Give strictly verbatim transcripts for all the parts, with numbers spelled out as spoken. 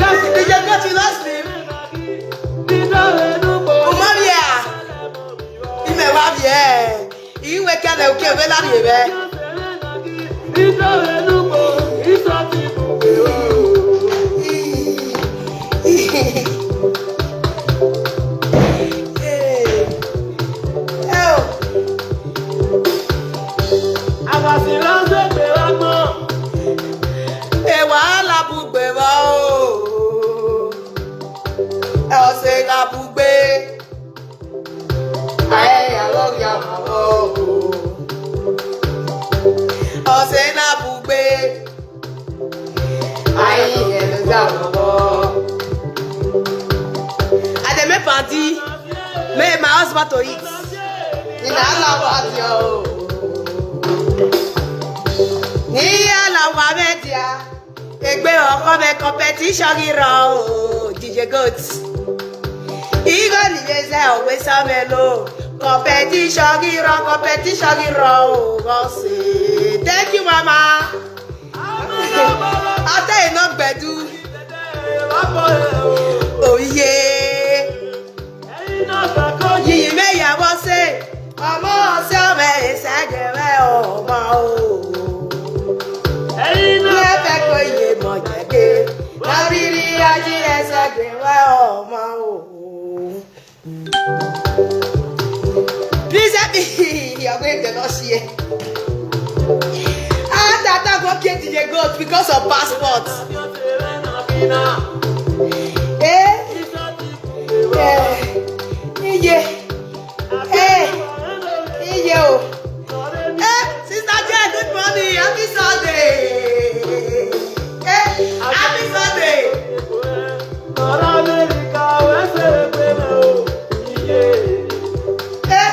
Did you go to last name? Umaria. Ime wa bie. Iwe kele uke vela riebe. Ewa la bugbe wa o. Ose la bugbe. Aye, alo ya ma wo. Ose na bugbe. Aye, alo ya ma wo. I dey make party. Make my husband to eat. Ni na ala wa di o. Ni ala wa media. Egbe ọkọ me competition gị rọ o, D J Goat. Igo ni meze owe samelo. Competition gị rọ, competition gị rọ o, God say. Thank you, mama. Ate ino gbedu. Oh yeah. Yiyi me ya wo se. Ọmọ se me se je we ọmọ o. Ẹ̀yin náà. Ye fe ko ye mo je ke. Abiri aji ese gbe we ọmọ o. Please help me. You're going to not here. Ah, Tata go get the goat because of passport. Eh? Eh, iye. Eh, iye o. Eh, Sister Jane, good morning. Happy Sunday. Eh, happy Sunday. Eh,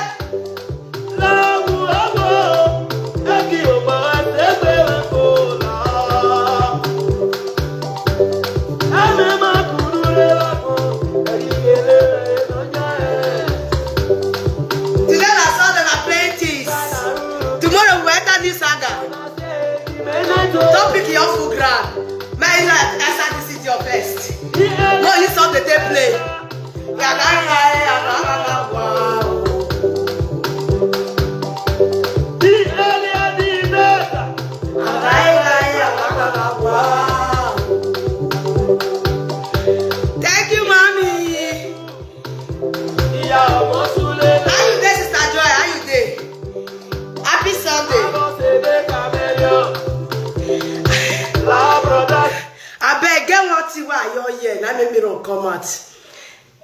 Today na Sunday, na plenty. Tomorrow we enter new saga. Topic your full ground. My life, S R T C your first. No, you saw the day play. Thank you, mommy. How you dey, Sister Joy? How you dey? Happy Sunday. Abeg, get one thing wey I hear here, na make me run come out.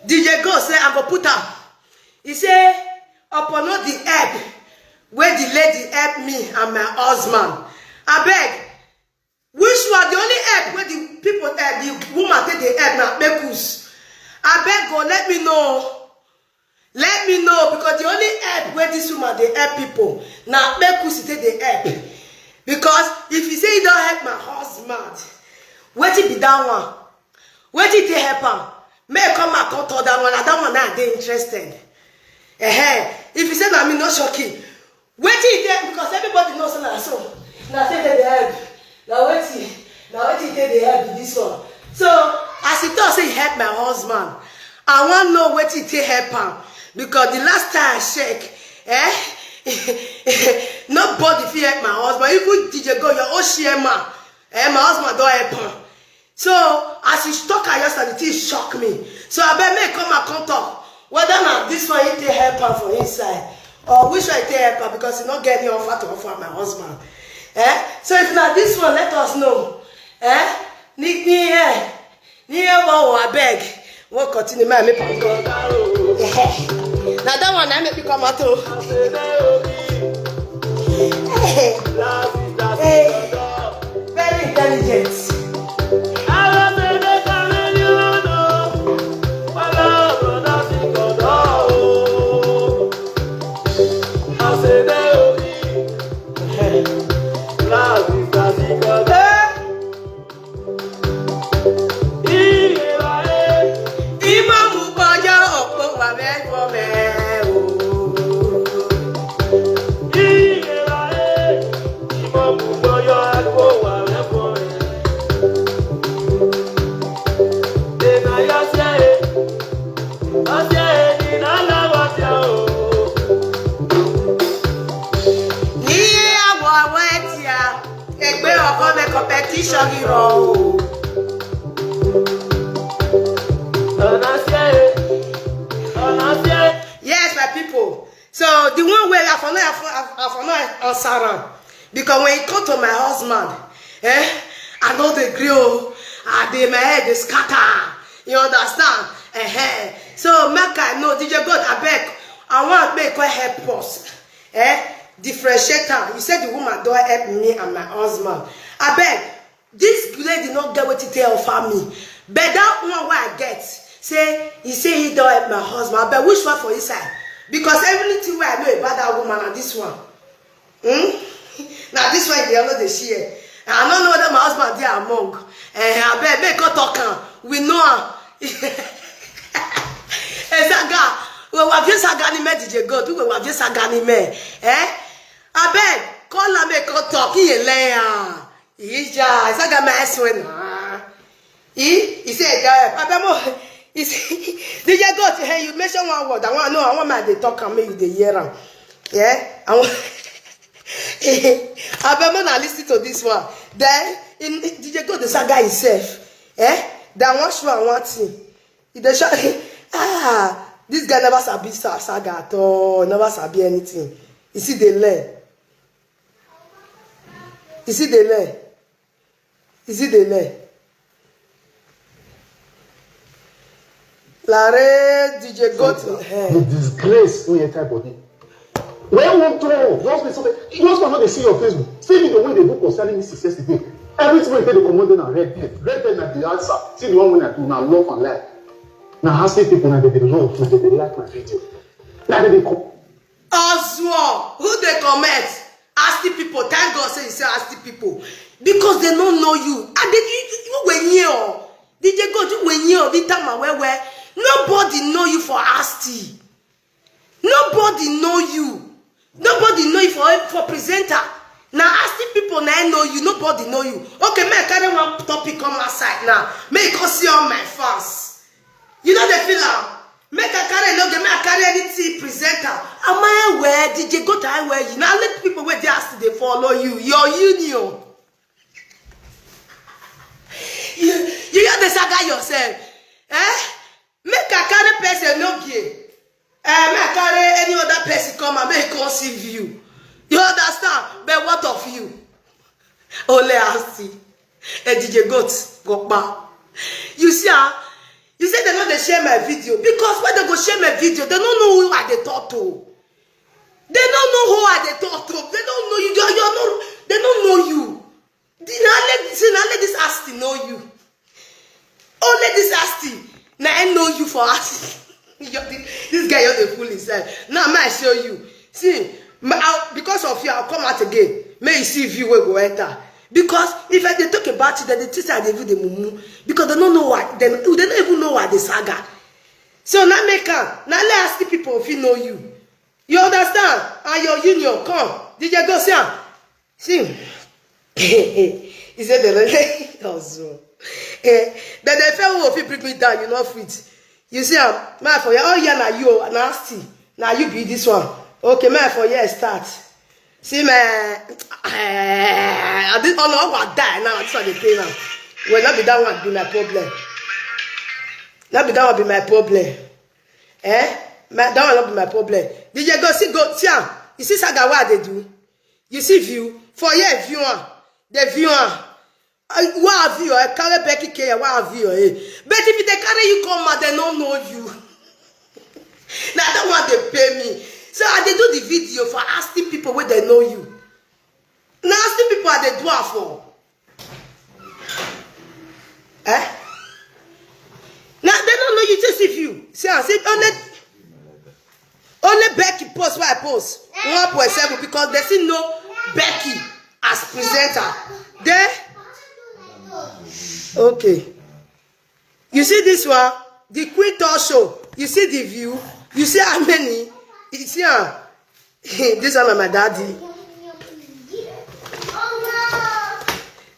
D J Goat say I go put am. He say, upon all the help wey the lady help me and my husband. Abeg, which one? The only help wey the people help, the woman take dey help na kpekus. Abeg o, let me know. Let me know, because the only help wey this woman dey help people na kpekus e take dey help. Because if you say you don help my husband, wetin be that one? Wetin e take help am? Make e come out come talk that one, na that one na I dey interested. Ehen. If you say na me, no shocking. Wetin e take, because everybody know say na so, na so e take dey help. Na wetin, na wetin e take dey help be this one. So as e talk say e help my husband, I wan know wetin e take help am, because the last time I check, eh, nobody fit help my husband. Even D J Goat, your own chairman, eh, my husband don help am. So as you talk am yesterday, the thing shock me. So abeg, make e come and come talk whether na this one e take help am for inside, or which one e take help am, because e no get any offer to offer my husband. Eh? So if na this one, let us know. Eh? Ni ni eh. Ni eh wo wo, abeg. We'll continue, my me panko. Eh. Na that one na make me come out o. Eh. Eh. Very intelligent. answer am. Because when e come to my husband, eh, I no dey gree o. I dey, my head dey scatter. You understand? Eh, eh. So make I know, D J Goat, abeg, I want make you help us. Eh? Differentiate am. You say the woman don help me and my husband. Abeg, this lady no get wetin take offer me. But that one wey I get, say, he say he don help my husband. But which one for inside? Because everything wey I know about that woman na this one. Hmm? Na this one dey always dey share. I no know whether my husband dey among. Eh, abeg, make come talk am. We know am. Ezaga, we wa vie saga ni me, D J Goat, we wa vie saga ni me. Eh? Abeg, call am make come talk. He lay am. Ija, saga me swen. He, he said, uh, Abemo, he said, D J Goat, hey, you mention one word. I want, no, I want my dey talk and make you dey hear am. Yeah? I want, Abemo, now listen to this one. Then, in, D J Goat, the saga himself. Eh? Then one show and one thing. He dey show, ah, this guy never sabi sa-, saga at all, never sabi anything. You see, dey learn. You see, dey learn. You see, dey learn. Lare D J Goat. The disgrace wey enter body. When one throw, just be something, you just cannot dey see your Facebook. See me the way they do concerning me success today. Everything wey dey comot na red pen. Red pen na the answer. See the one wey I do na love and life. Na how see people na dey dey love, na dey dey like my video. Na dey dey come. Oswald, who dey comment? Asti people, thank God say you say Asti people. Because they no know you. And they, you, you were here. D J Goat, you were here. The time I where, where. Nobody know you for Asti. Nobody know you. Nobody know you for, for presenter. Now Asti people now know you. Nobody know you. Okay, may I carry one topic come outside now. May you come see all my fans. You know they feel am. Make I carry no game, make I carry anything presenter. Am I where D J Goat I where you? Now let people where they ask to dey follow you. Your union. You, you hear the saga yourself. Eh? Make I carry person no gear. Eh, make I carry any other person come and make come see view. You understand? But what of you? Only Asti. Eh, D J Goat, go pa. You see, ah, you say they no dey share my video. Because when they go share my video, they no know who I dey talk to. They no know who I dey talk to. They don't know you. You're, you're not, they don't know you. The, na let, see, na let this Asti know you. Only this Asti, na I know you for Asti. You're the, this guy, you're the fool inside. Now, may I show you? See, my, I'll, because of you, I'll come out again. May you see view wey go enter. Because if I dey talk about you, then they think say I dey even dey mumu. Because they don't know why. They, they don't even know why they saga. So now make am. Now let Asti people if you know you. You understand? And your union, come. D J Goat, see am. See. He said the Lord also. Eh, then the fellow will fit bring me down, you know fit. You see am, my for you, oh yeah, na you, na Asti. Na you be this one. Okay, my for you start. See, my, eh, I did all over die now. This one dey pain now. Well, not be that one be my problem. Not be that one be my problem. Eh? My, that one not be my problem. D J Goat, see, Goat, see am. You see saga what they do? You see view? For here, view am. They view am. I, what have you? I carry Becky K, what have you? Eh? But if they carry you come out, they don't know you. Now that one they pay me. So I dey do the video for asking people where they know you. Now asking people are they do am for. Eh? Now they don't know you just if you. See, I say only, only Becky post where I post. One point seven because they see no Becky as presenter. Then, okay. You see this one? The Queen Talk Show. You see the view? You see how many? You see am? This one na my daddy.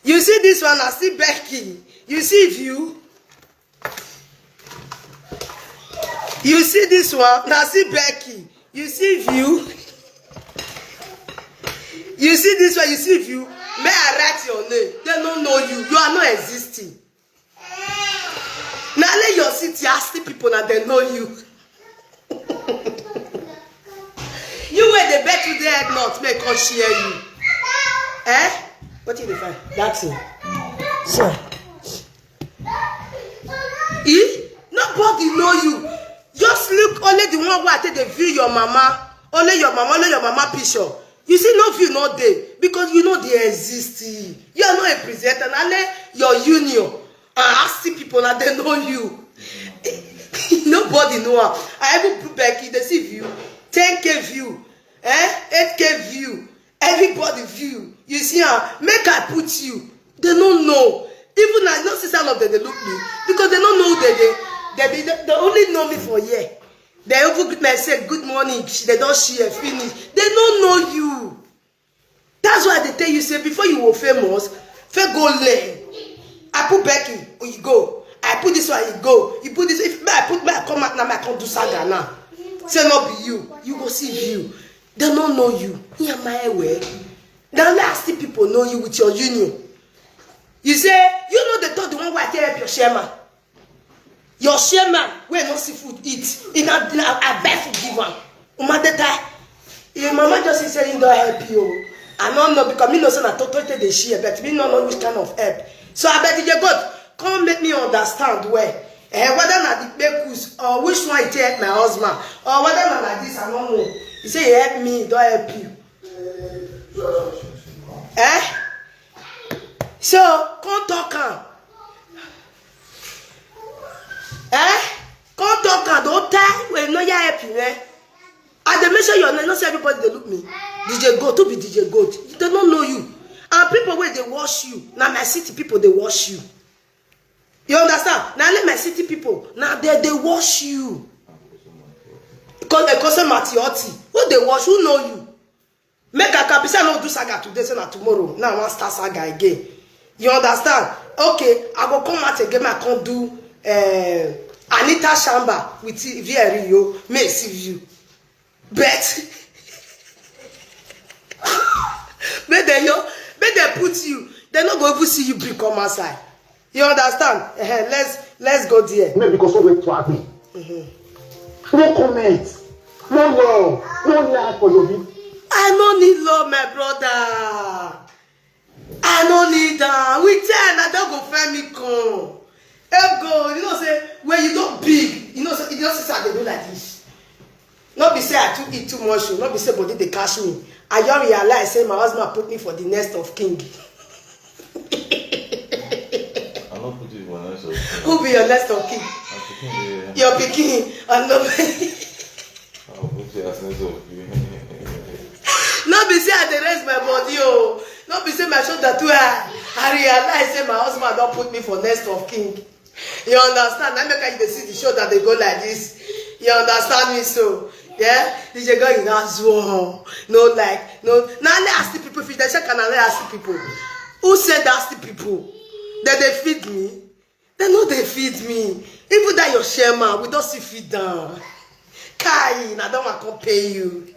You see this one? I see Becky. You see view? You see this one? I see Becky. You see view? You see this one? You see view? May I write your name? They don't know you. You are not existing. Now let your city ask the people that they know you. You were They bet you their head not make us share you. Eh? What did they find? That's it. So, eh? Nobody know you. Just look only the one who take the view your mama. Only your mama, only your mama picture. You see, no view no day because you know they exist. You are not a presenter. Only your union and asking people now they know you. Nobody know am. I even put Becky, they see view, ten K view, eh, eight K view, everybody view. You see am, make I put you. They no know. Even I no see some of them they look me because they no know they they they, they, they only know me for here. They even greet me say good morning. They don't share finish. They no know you. That's why they tell you say before you were famous, fair go learn. I put Becky, oh, you go. I put this one, you go. You put this. If I put my come out now, I can't do saga now. Say not be you. You go see you. They don't know you. Hear my way. Now last thing people know you with your union. You say you know the third one why I help your chairman. Your chairman wey no see food eat, e na na abeg forgive am. Umadeta, im mama just say im don help you o. I no know because me know say na toto take dey share but me no know which kind of help. So abeg D J God come make me understand well, eh, whether na the kpekus or which one e take help my husband or whether na like this I no know. E say e help me, e don help you. Eh? So come talk am. Eh? Come talk am, don't tell when no ya help you, eh? I dey mention your name, not say everybody dey look me. D J Goat, who be D J Goat? They don't know you. And people wey dey watch you, na my city people dey watch you. You understand? Na only my city people, na they dey watch you. Because they call say Matioti. Who dey watch? Who know you? Make I can be say I no do saga today, say na tomorrow. Now I wan start saga again. You understand? Okay, I go come out again, I come do, eh, Anita Shamba with Vieri yo. May see you. But make dem yo, make dem put you. They no go even see you bring come outside. You understand? Eh, let's let's go there. No, because of what to happen. No comment, no love, no like for your people. I no need love, my brother. I no need am. With time, I don go find me come. Ego, you know say when you don big, you know say you don see say I dey do like this. No be say I too eat too much o, no be say body dey catch me. I just realize say my husband put me for the next of king. I no put you for next of king. Who be your next of king? My pikin dey here. Your pikin. I no. I no put you as next of king. No be say I dey raise my body o. No be say my shoulder too high. I realize say my husband don put me for next of king. You understand? Na make I dey see the shoulder dey go like this. You understand me so? Yeah? D J God, you know, no like, no. Now let ask the people if they check and let ask the people. Who said that's the people? That they feed me? They know they feed me. Even that your chairman, we don't see feed down. Kai, na that one come pay you.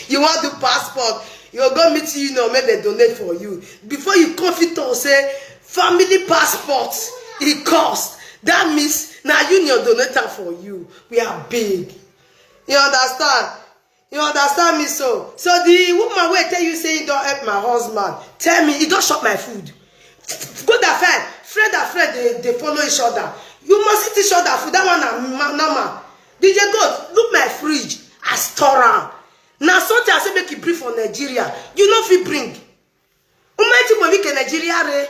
You want the passport? You go meet you know make they donate for you. Before you come fit talk say family passport, e cost. That means na union donate am for you. We are big. You understand? You understand me so? So the woman wey tell you say he don help my husband, tell me he don chop my food. Good and fine, friend and friend dey dey follow each other. You must eat each other food. That one na ma- normal. D J God, look my fridge. I store am. Na something I say make you bring for Nigeria. You no fit bring. Umaiti mo wike Nigeria re.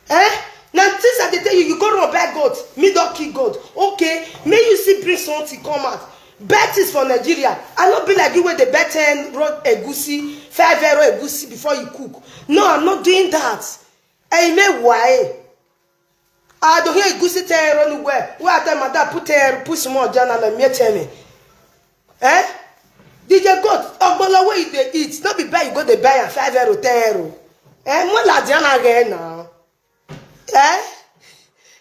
Eh? Na things I dey tell you, you go run buy goat, me don kill goat. Okay, make you see bring something come out. Buy things for Nigeria. I no be like you wey dey buy ten road egusi, five euro egusi before you cook. No, I'm not doing that. Hey, me why? I don't hear egusi ten euro anywhere. Where I tell madam put ten euro, put small journal and me tell me. Eh? D J God, ogbolo wey you dey eat, no be buy you go dey buy am five euro, ten euro. Eh? Mo la di ana re na. Eh?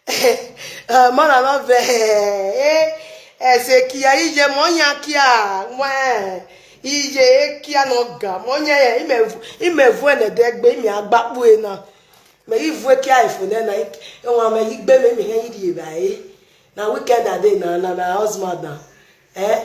Eh, mana no ve. Eh? Ese kia ije mo nya kia. Mwe. Ije kia no ga. Mo nya e, ime vu, ime vu ene degbe, ime agbapu e na. Me yi vu kia ifu ne na. E wa me yi gbe me, me he yi di e ba e. Na weekend a day na, na my husband na. Eh?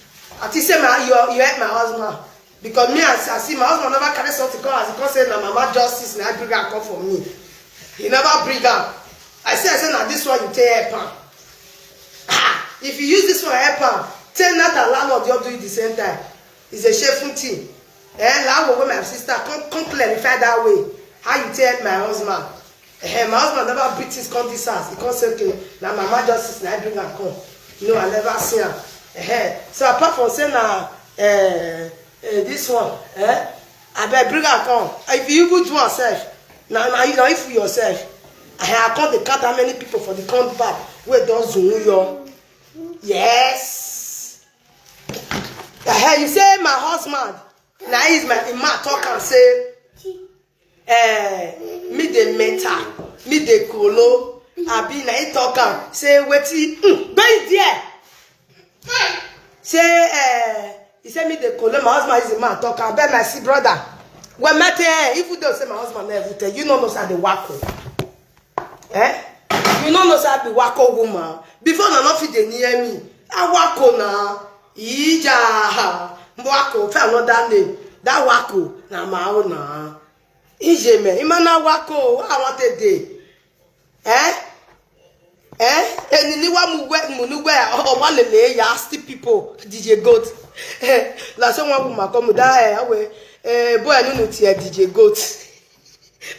I think say my you you help my husband, because me I see, I see my husband never carry something come as he come say na mama justice na bring am come for me. He never bring am. I say I say na this one you take help am. Ah, if you use this one help am, ten nata landlord you do it the same time. It's a shameful thing. Eh, lawo wey my sister come come clarify that way. How you take help my husband? Eh, my husband never beat his come this house. He come say okay, na mama justice na bring am come. No, I never see am. Eh, so apart from say na eh, eh, this one, eh, abeg bring am come. If you even do am sef, na na you na you for yourself. Eh, I come dey count how many people for the compound wey don zun yo. Yes. Eh, you say my husband na is my im ma talk am say eh, me dey metal, me dey kolo, abi na him talk am say wetin mm, go in there. Say eh, he say me dey kolo, my husband is a man talk am, but my see brother. Well, matter eh, even though say my husband never tell you, no know say I dey work o. Eh? You no know say I be wako woman. Before na no fit dey near me. I wako na. Ija. Wako. Fit another name. That wako na my own na. Ije me. Imana wako. What I want to do? Eh? Eh? Eni ni wa mu we mu ni we o wa lele ya still people D J Goat. Eh, la so one woman come that eh we eh boy no no tie D J Goat.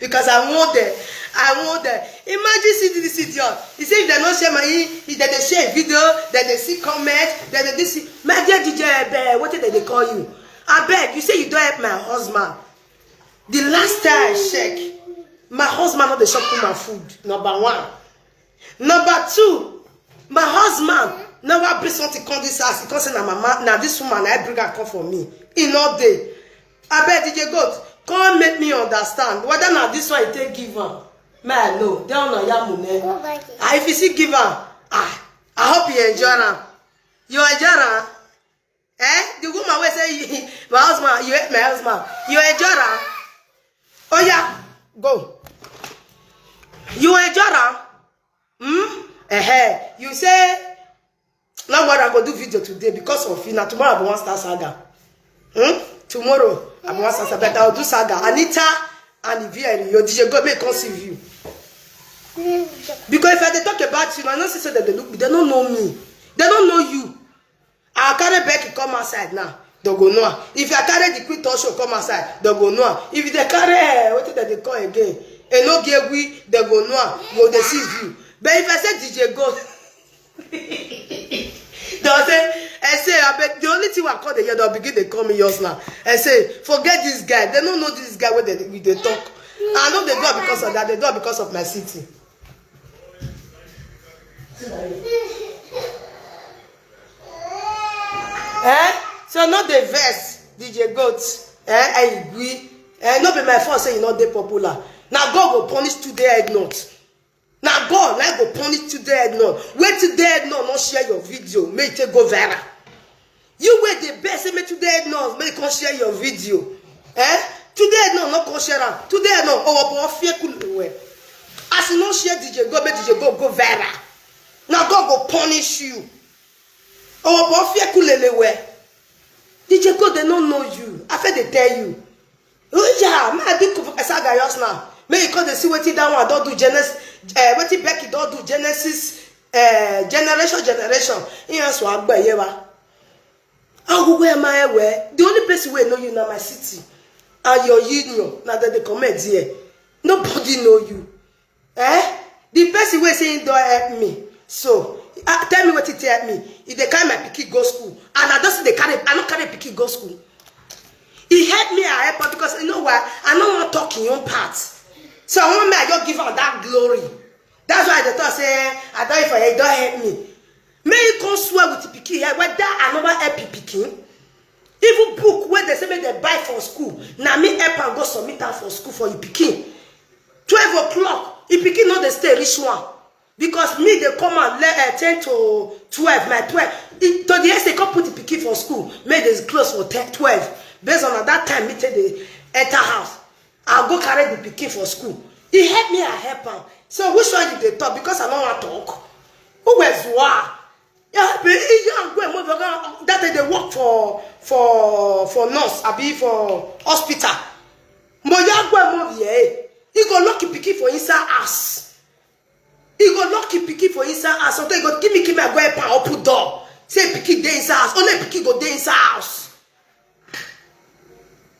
Because I want them. I want them. Imagine see this idiot. He say if they no share my if they dey share video, then they see comment, then they see my dear D J Ebe, what did they call you? I beg, you say you don't help my husband. The last time I check, my husband not the shop my food. Number one. Number two, my husband never bring something come this house. He come say na mama, na this woman I bring her come for me. He no dey. I beg D J Goat, come make me understand whether na this one he take give am. Me I know. They on ya mune. Ah, if you see give am, ah, I hope you enjoy am. You enjoy am? Eh? The woman will say, my husband, you hate my husband. You enjoy am? Oh yeah, go. You enjoy am? Hmm? Eh, you say, no worry, I go do video today because of you. Now tomorrow I go one star saga. Hmm? Tomorrow I go one star saga, but I'll do saga. Anita and Ivy and your D J go make come see you. Because if I dey talk about you, I know say that they look me, they don't know me. They don't know you. I carry Becky come outside now. They go know. If I carry the queen talk show come outside, they go know. If they carry eh, what did they call again? Enogie we, they go know. Go they see you. But if I say D J go, they say, I say, I beg, the only thing I call the year, they'll begin they call me yours now. I say, forget this guy. They don't know this guy where they, we they talk. I know they do it because of that. They do it because of my city. Eh? So not the verse, D J Goat. Eh? Igwe. Eh? Not be my fault say you not dey popular. Now God go punish today head not. Now God like go punish today head not. Wait today head not, not share your video. Make it go viral. You wait the best say make today head not make come share your video. Eh? Today head not not come share am. Today head not oh but fear cool well. As you not share D J go make D J go go viral. Now God go punish you. Oh but fear cool well. D J go they no know you. I feel they tell you. Oh yeah, make I do Kufu Saga just now. Make you come dey see wetin that one don do Genesis, uh, wetin Becky don do Genesis, uh, generation generation. He answer Agbayewa. Agugu Ema Ewe. The only person wey know you na my city and your union. Na dem dey comment here. Nobody know you. Eh? The person wey say he don help me. So, uh, tell me wetin take help me. If they carry my pikin go school, and I don see they carry, I no carry pikin go school. He help me, I help am because you know why? I no wan talk him own part. So I wan make I just give am that glory. That's why I dey talk say, I don for you, don help me. Make you come swear with the pikin here whether I never help you pikin. Even book wey they say make they buy for school, na me help am go submit am for school for you pikin. Twelve o'clock, you pikin no dey stay reach one. Because me dey come out le- uh, ten to twelve, my twelve. It, to the extent come put the pikin for school, make they close for ten, twelve. Based on at that time, me take the enter house. I go carry the pikin for school. He help me, I help am. So which one you dey talk? Because I no wan talk. Who was what? Yeah, be you and go and move around. That day they work for for for nurse, abi for hospital. Mo ya go and move here. He go lock the pikin for inside house. He go lock the pikin for inside house. So they go give me, give me, I go help am open door. Say pikin dey inside house. Only pikin go dey inside house.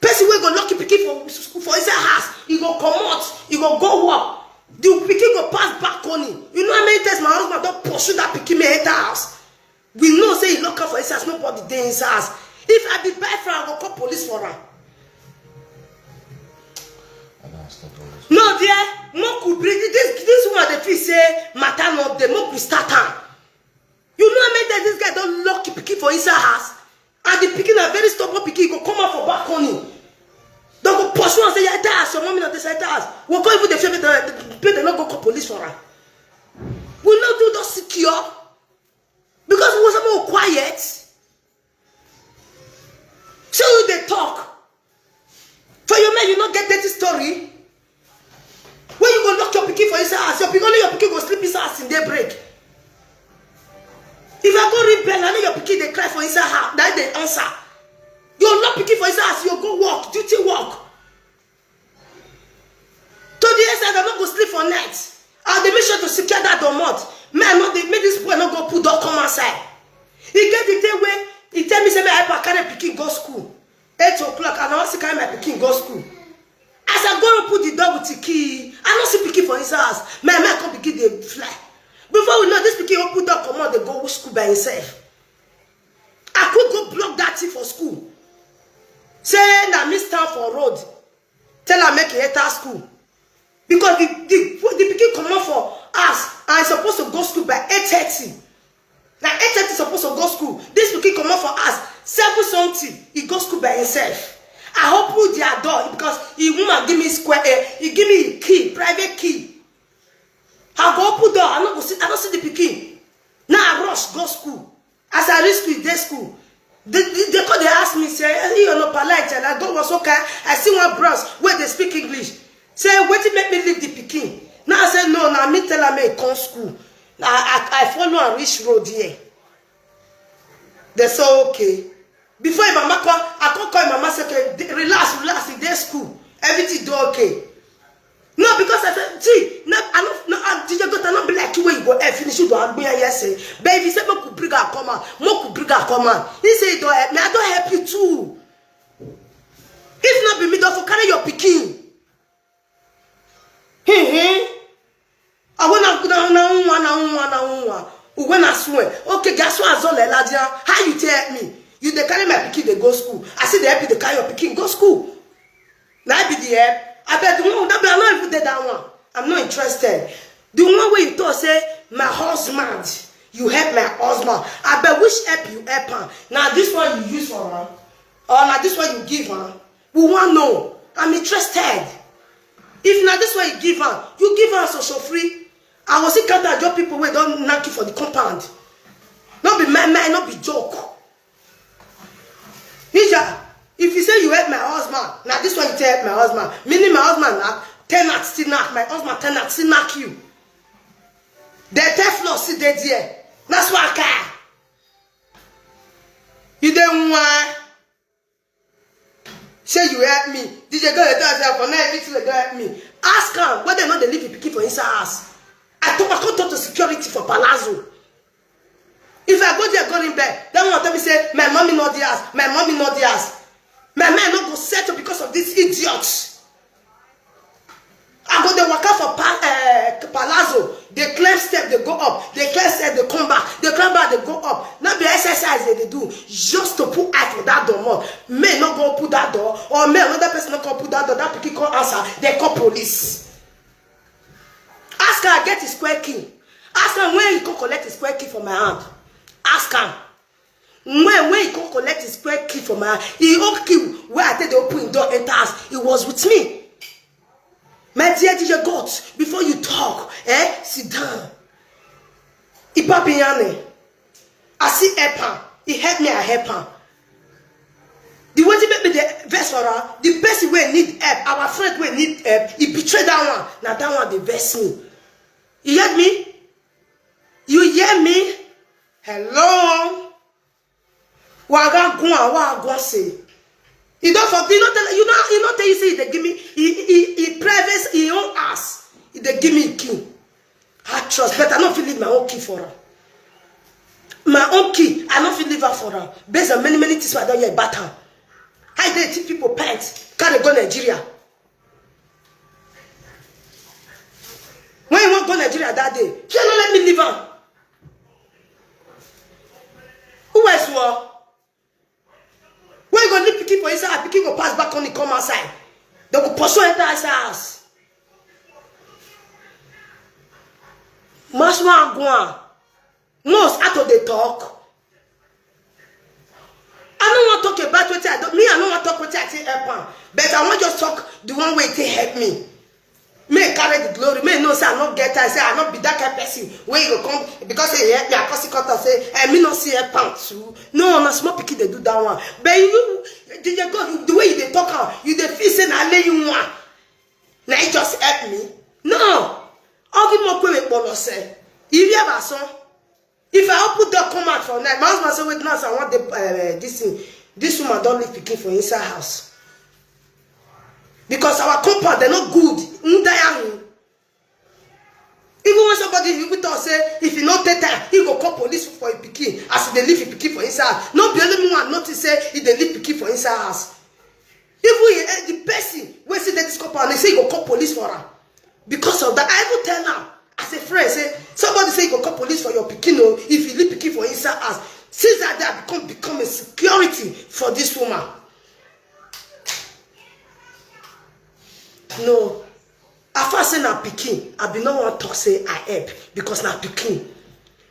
Person wey go lock pikin for school for inside house, he go comot, he go go work. The pikin go pass balcony. You know how many times my husband don pursue that pikin make enter house? We know say he lock am for inside house, nobody dey inside house. If I be boyfriend, I go call police for am. No, dear, make we bring this this one. They feel say matter no dey, make we start am. You know how many times this guy don lock the pikin for inside house? And the pikin na very stubborn pikin, go come out for balcony. They go pursue and say, yeah, that's your mommy, not this, that's. We go even the family, they no go call police for her. We no do those secure. Because we want someone quiet. So you dey talk. For your man, you no get dirty story. When you go lock your pikin for inside house, your pikin, only your pikin go sleep inside house in daybreak. If I go ring bell, I know your pikin dey cry for inside house. That they answer. You lock pikin for inside house, you go work, duty work. To the extent I no go sleep for night. I dey make sure to secure that domot. Man, no dey make this boy no go put door come outside. He get the day when he tell me say make I help am carry pikin go school. Eight o'clock, and I wan still carry my pikin go school. As I go and put the door with the key, I no see pikin for inside house. My man come begin dey fly. Before we know, this pikin open door comot dey go school by himself. I could go block that thing for school. Say na me stand for road. Tell am make he enter school. Because the the the pikin comot for house and he suppose to go school by eight thirty. Na eight thirty suppose to go school. This pikin comot for house seven something. He go school by himself. I open their door because he woman give me square. Eh, he give me key, private key. I go open door. I no go see. I no see the pikin. Now I rush go school. As I reach school, day school. They, they, they come, they ask me, say, hey, you're not polite. And I go was okay. I see one bros where they speak English. Say, what did make me leave the pikin? Now I say, no, now me tell her me come school. Now I, I, I follow and reach road here. They say, okay. Before your mama come, I come call your mama, say, okay, relax, relax, in day school. Everything do okay. No, because I said, see, no, I no, no, I, DJ Gota, not be like you when you go air finish, you don't have me, yes, eh. But if you say, make we bring her come out, make we bring her come out. He say, don't help me, I don't help you too. If not be me, don't for carry your pikin. Hey, hey. I wanna go down, na unwa, na unwa, na unwa. When I swear, okay, guess what? I saw Leladia. How you tell me? You they carry my pikin, they go school. I see the help you, they carry your pikin, go school. Now I be the help. I bet the one that be, I'm not even there that one. I'm not interested. The one where you talk say my husband, you help my husband. I bet which help you help him. Now this one you use for him, or now this one you give him. We want know. I'm interested. If now this one you give him, you give him social free. I was see count your people where don't knock you for the compound. Not be my mind, not be joke. Hija, if you say you help my husband, now this one you tell help my husband. Meaning my husband now, ten knock still knock. My husband ten knock still knock you. The third floor sit there there. That's why I care. You don't want. Say you help me. DJ go dey tell say for now everything dey don help me. Ask am whether no dey leave the pikin for inside house. I talk I come talk to security for palazzo. If I go there go ring bell, that one tell me say my mommy no dey house, my mommy no dey house. My mind no go settle because of this idiot. I go dey waka for pa uh, palazzo, dey climb step dey go up, dey climb step dey come back, dey climb back dey go up. No be exercise dey dey do just to put eye for that door more. Men no go open that door or men another person no come open that door, that pikin come answer, dem call police. Ask am I get his square key. Ask am when he come collect his square key for my hand. Ask am. When when he come collect his square key for my hand, he own key wey I take dey open him door enter house, he was with me. My dear DJ God, before you talk, eh, sit down. Ipapi yane. I see help am. He help me, I help am. The way he make me the vex for am, the person wey need help, our friend wey need help, he betray that one. Na that one dey vex me. You hear me? You hear me? Hello? Waga gwan, waga gwan say. You don't for you don't tell you know you don't tell you say they give me he he he privacy he own ass. He dey give me key. I trust, but I don't feel leave my own key for her. My own key, I don't feel leave her for her. Based on many many things I don't hear about her. I dey teach people pants, carry go Nigeria. When you want go Nigeria that day, she no let me leave her. Who else were? When you go leave pikin for inside, pikin go pass back on the come outside. They go pursue enter inside house. Masma Agwan, most out of the talk. I no wan talk about wetin I don me I no wan talk wetin I take help am, but I wan just talk the one wey take help me. Make I carry the glory, make I know say I no get time, say I no be that kind person wey you go come because say you help me, I come still come talk say eh me no see help am too. No, na small pikin dey do that one. But you, you dey go the way you dey talk am, you dey feel say na only you one. Na you just help me. No, ogi mo kwe me kpolo se. Iri abasan. If I open door come out for night, my husband say wait now, so I want the uh, this thing. This woman don't leave pikin for inside house. Because our compound they're not good. Even when somebody even talk say if you not take time, he go call police for your pikin. As they leave your pikin for inside house. Not be only me one notice say if they leave pikin for inside house. Even he, eh, the person wey see that this compound, they say he go call police for her. Because of that, I even tell now as a friend say somebody say you go call police for your pikin o if you leave pikin for inside house. Since that day I become become a security for this woman. No, I first say na pikin I be no wan talk say I help because na pikin.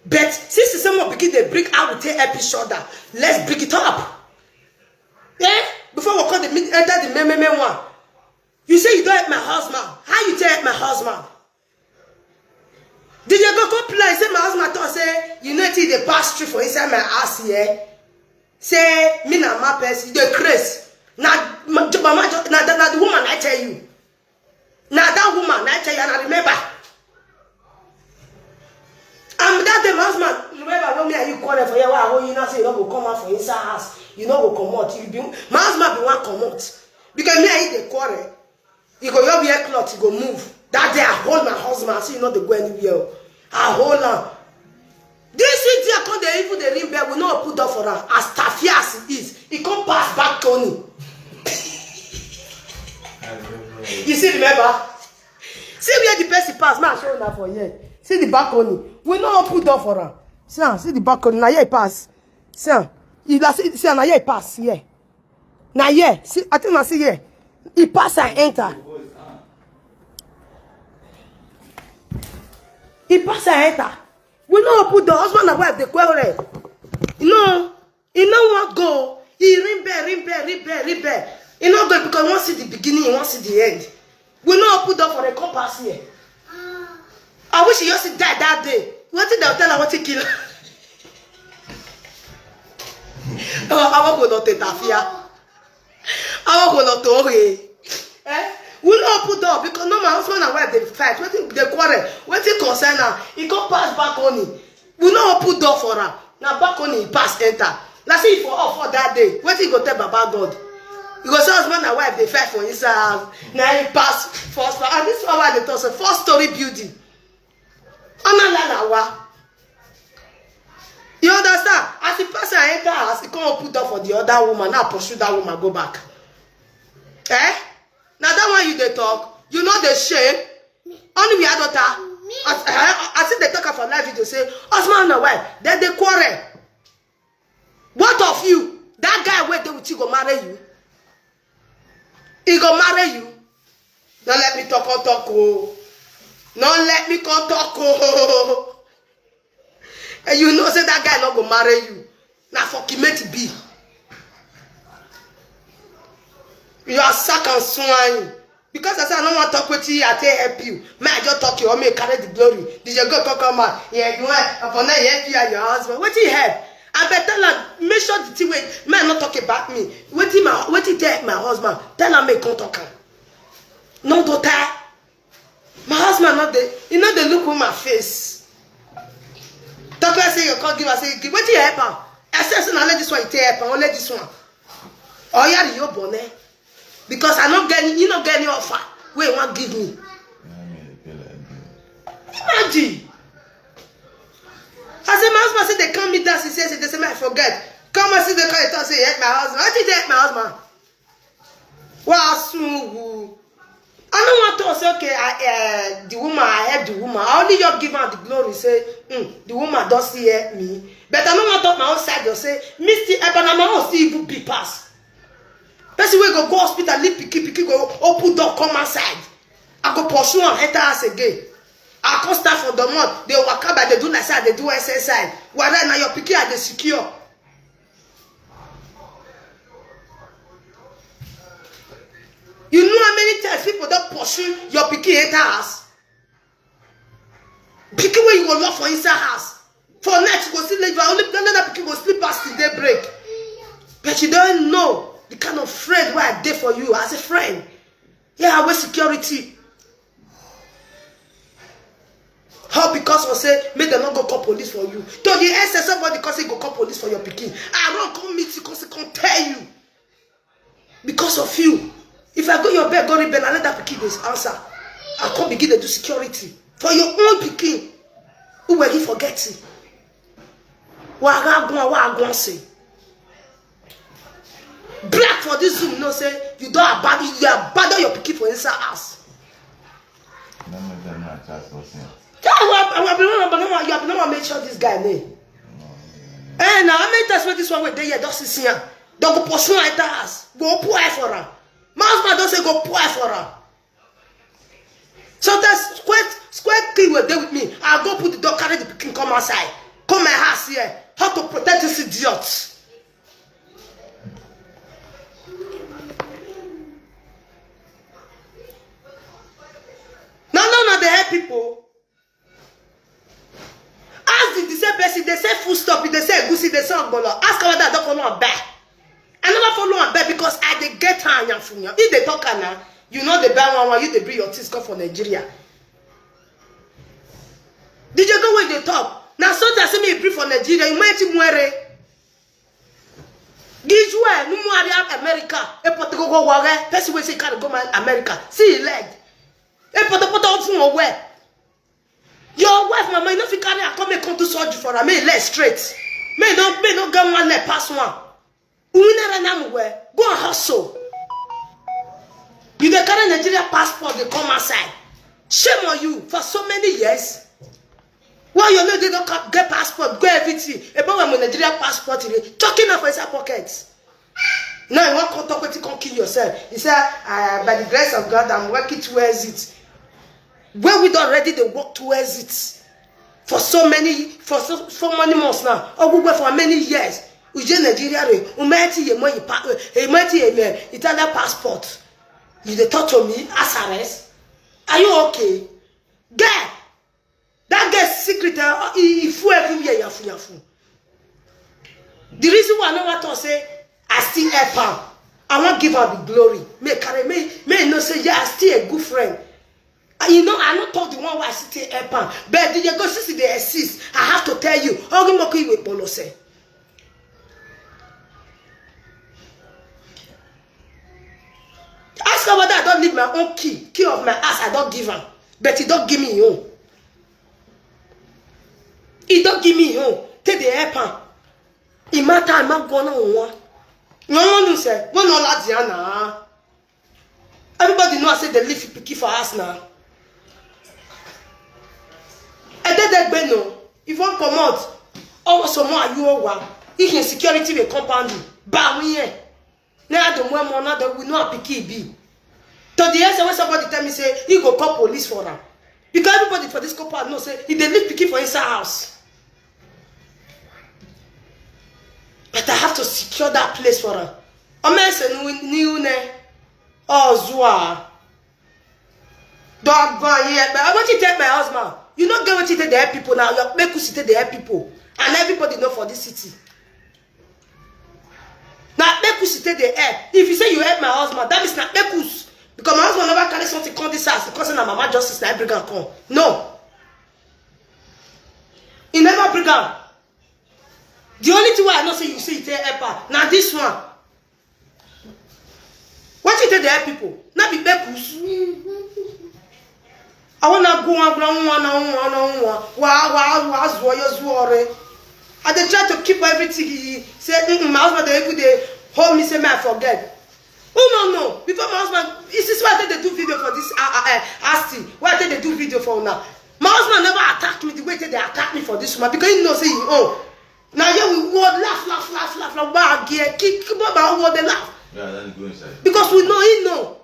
But since the same one pikin dey bring how we take help each other, let's bring it up. Eh? Before we call the enter the main main one. You say you don't help my husband. How you take help my husband? Did you go complain? Say my husband thought say you know till they pass through for inside my house here. Say me na my person, you dey craze. Na mama na na the woman I tell you. Na that woman I tell you and I remember. And that day my husband remember when me and you quarrel for here where I hold you now say you no go come out for inside house, you no go comot. You be my husband be one comot because me and you dey quarrel. He go your wear cloth, he go move. That day I hold my husband, I say you no dey go anywhere. I hold am. This idiot come dey even dey ring bell, we no open door for am. As tafia as he is, he come pass back Tony. You see, remember? See where the person pass, man, show una for here. See the balcony. We no open door for am. See am, see the balcony. Na here he pass. See am. You see, see am, na here he pass. Here. Na here. See, I think na see here. He pass and enter. He pass and enter. We no open door. Husband and wife dey quarrel. No. He no wan go. He ring bell, ring bell, ring bell, ring bell. He no go because he wan see the beginning, he wan see the end. We no open door for a come pass here. I wish he just die that day. Wetin dem tell am wetin kill am? Awo kò lọ tètè àfíà. Awo kò lọ tó rè. Eh? We no open door because no my husband and wife dey fight. Wetin dey quarrel? Wetin concern am? He come pass balcony. We no open door for am. Na balcony he pass enter. Na say he for off for that day. Wetin he go tell Baba God? You go say husband and wife dey fight for inside house. Na him pass first floor. And this one wey I dey talk so, four story building. Ona lalawa. You understand? As the person enter house, he come open door for the other woman. Now pursue that woman, go back. Eh? Now that one you dey talk, you know the shame. Only we had daughter. As, eh, as if they talk for live video, say, husband and wife, then they quarrel. What of you? That guy wey dey with you go marry you. He go marry you. Don't let me talk on talk, oh. Don't let me come talk, oh. And you know say that guy not go marry you. Now for Kimeti B. You are sack and swine. Because I say I no wan talk wetin I take help you. May I just talk you or may carry the glory. Did you go come come out? Yeah, you want for now you help you and your husband. Wetin help? I better like make sure the thing wey may not talk about me. Wetin my wetin take help my husband? Tell am make come talk am. No daughter. My husband not dey, he not dey look with my face. Talk like say you come give us say give. Wetin help am? I say say na let this one you take help am, only this one. Oh yeah, you bonnet. Because I not get any, you not get any offer. Wait, one give me. Imagine. I say my husband say they come meet us. He says they say I forget. Come and see the call. He talk say he help my husband. I did help my husband. Well, soon. I don't want to say okay. I uh, the woman. I help the woman. I only just give her the glory. Say mm, the woman does see help me. But I don't want to talk my own side. Just say me still help, and my own still even be pass. Person wey go go hospital, leave pikin, pikin go open door, come outside. I go pursue am enter house again. I come start for the month. They waka by, they do like say I dey do S S I. Whether na your pikin I dey secure. You know how many times people don't pursue your pikin enter house? Pikin wey you go love for inside house. For night you go still live, only another pikin go sleep past till day break. But you don't know the kind of friend wey I dey for you as a friend. Yeah, I wear security. How because of say make dem no go call police for you. To the extent somebody come say go call police for your pikin. I run come meet you, come say come tell you. Because of you. If I go your bed, go ring bell, I let that pikin dey answer. I come begin to do security for your own pikin. Who were you forgetting? Wa ga gun, wa gun say. Black for this Zoom, no say you don't abandon, you abandon your pikin for inside house. Let me tell my child something. Yeah, well, I will be number one. You have never mentioned this guy name. Eh, now how many times when this one wey dey here don see see am? Dem go pursue am enter house, go pour eye for am. My husband don say go pour eye for am. Sometimes square square thing wey dey with me, I go put the door, carry the pikin come outside, come my house here. How to protect this idiot? No, no, no, they help people. Ask the, the same person, they say full stop, they say egusi, they say ogbolo. Ask her whether I don't follow am back. I never follow am back because I dey get her and from you. If they talk her now, you know they buy one one, you they bring your things come for Nigeria. Did you go when they talk? Now so they say me bring for Nigeria, you might muere. Gijue, no more America. E potogo go wage. Person wey say carry go my America. See his leg. E potopoto fun owe. Your wife, mama, you no fit carry her come make come do surgery for her. Make leg straight. Make no make no get one leg pass one. Unere na muwe. Go and hustle. You dey carry Nigeria passport dey come outside. Shame on you for so many years. Why you no dey don get passport, go everything? About when Nigeria passport, you dey chucking am for inside pocket. Now you wan come talk wetin come kill yourself. He say, uh, by the grace of God, I'm working towards it. When we don already dey work towards it for so many for so so many months now. Ogugbe for many years. Uje Nigeria re, umeti ye mo ipa, eh, umeti ye me Italian passport. You dey talk to me, Asares? Are you okay? Girl, that girl secret, uh, he, he full everywhere, yafu yafu. The reason why I no want to say I still help am, I wan give am the glory. May carry me, may know say yeah, I still a good friend. And you know, I no talk the one why I still help am. But the go see they exist. I have to tell you, Ogimoku Iwe Polose. Whether I don leave my own key, key of my house, I don give am. But he don give me him own. He don give me him own. Take dey help am. He matter, he ma go on one. No one know say, when all that na. Everybody know I say they leave pikin for us now. I did that no. If one comot, oh, some more you over. If insecurity will compound you, ba we here. Now the more more now that we know how pikin be. To the end, when somebody tell me say he go call police for am, because everybody for this compound know say he dey leave pikin for inside house. But I have to secure that place for am. Omense new new ne ozua. Don't go here. But I want you to tell my husband. You not get what you take the help people now. You make us take the help people, and everybody know for this city. Now make us take the help. If you say you help my husband, that means not make us, because my husband never carry something come this house because na mama justice na bring am come. No, he never bring am. The only thing why I know say you say you take help her. Now this one. What you take the help people? Not be bekus. I wanna go and go and and and wa wa wa zuo yo zuore. I dey try to keep everything. He say mm, my husband dey even dey hold me say me I forget. Oh no no! Before my husband, this is why I take dey do video for this uh, uh, uh, Asti. Why I take dey do video for now? My husband never attack me the way they attack me for this woman because he know say he own. Now here we word laugh laugh laugh laugh laugh bag here kick baba word dey laugh. Yeah, then go inside. Because we know he know.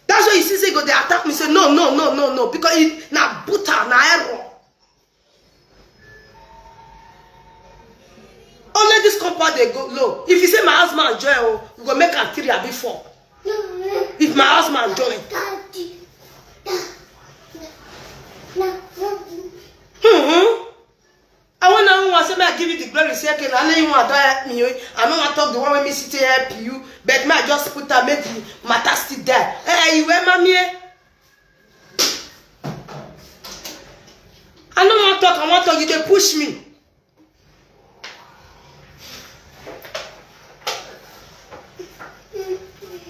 That's why you see say go dey attack me say no no no no no because he na buta na error. Only this compound dey go low. If you say my husband join o, we go make am three abi four. If my husband join. Mm-hmm. I want to want say may I give you the glory say okay, na only you want to help me. I no want talk the one wey me sit here help you, but may I just put am make the matter still there. Eh, you wear mommy? Eh? I no want talk, I want talk, you dey push me.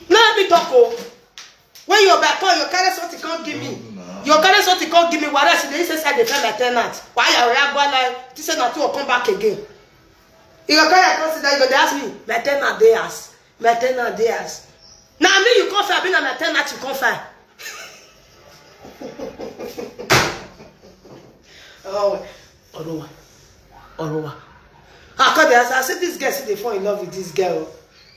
No let me talk o. When you back call, you carry something come give me. You carry something come give me. Why I see the inside the find my tenant? Why you are going like this? Say na two come back again. You go carry come sit down. You go dey ask me. My tenant dey house. My tenant dey house. Now me you come find. Be na my tenant you come find. Oh, Orowa, Orowa. I come dey ask. I say this girl still dey fall in love with this girl.